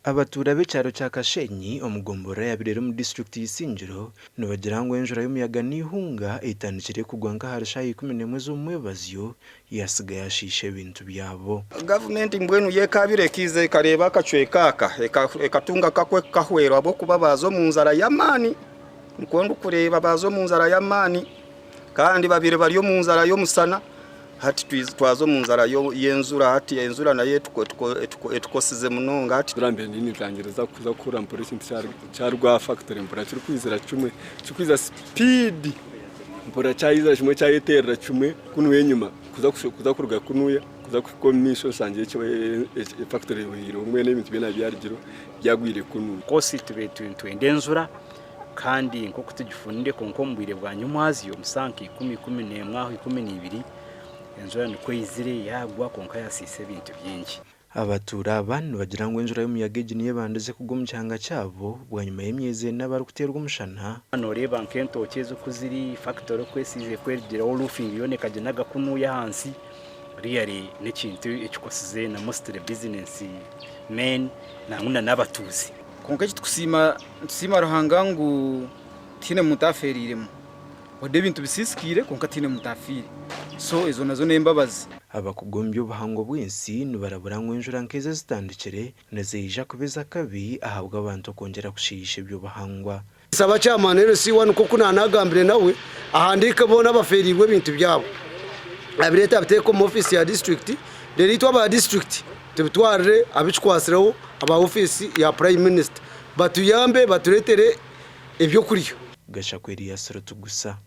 Abatuura b'ekyaro kya Kashenyi omu gomborora ya Birere omu disiturikiti y'Isingiro nibagira ngu enjura y'omuyaga n'eihunga etandikire kugwa nk'ahari shaaha 11 z'omumwebazyo yaatsiga yaashiisha ebintu byabo. Gavumenti mbwenu yo ekaabire ekaiza ekareeba akacweka aka ekatunga nk'aku ekukahwera ahabw'okuba baaza omu nzara y'amaani nikwo ndikureeba baaza omu nzara y'amaani kandi babaire bari omu nzara y'omushana hati twaza omu nzara y'enjura hati enjura nayo etukosize munonga hati. Mbe nintangiriza kuza kuhurira mpurira ekintu kyaruga aha factory mpurira kirikwizira kimwe kirikwija speed mpurira kyayizira kimwe kyayeterera kimwe kunuya enyima kuza kuruga kunuya kuza kuhika omu maisho nshangire efactory ehweireho mbwenu ebintu byona byarugireho byagwire kunuya. Of course tubaire nitwenda enjura kandi nk'oku tugifunire kwonka omu bwire bwa nyomwazyo omu saaha nka ikumi, 11 aho 12 enjura nikwo eizire yaagwa kwonka yasiisa ebintu bingi. Abatuura aba nibagira ngu enjura y'omuyaga egi niyo ebandize kugwa omu kyanga kyabo bwanyima y'emyezi ena barikuteerwa omushana. Nooreeba nk'entookye ezi oku ziri, factory oku esiize ku erigireho roofing yoona ekaginaga kunuya ahansi, really n'ekintu ekikosize na mostly business men nangwa na n'abatuuzi. Kwonka eki tukusiima nitusiima Ruhanga ngu tihaine muntu afeereiremu. Wadde ebintu bisiisikaire kwonka tihaine muntu afiire. So ezo nazo n'embabazi. Abakugu omu by'obuhangwa bw'ensi nibarabura ngu enjura nk'ezi ezitandikire niziija kuba ez'akabi ahabw'abantu okwongyera kushiisha eby'obuhangwa. Nsaba chairman LC1 nk'oku naanagambire nawe ahandiike boona abafeereirwe ebintu byabo abireete abiteeke omu ofiisi ya disiturikiti reero itwe aba disiturikiti tubitwarire abikikwatsireho aba ofiisi ya Prime Minister batuyambe batureetere ebyokurya. Gashakwa Elias Rutugusa.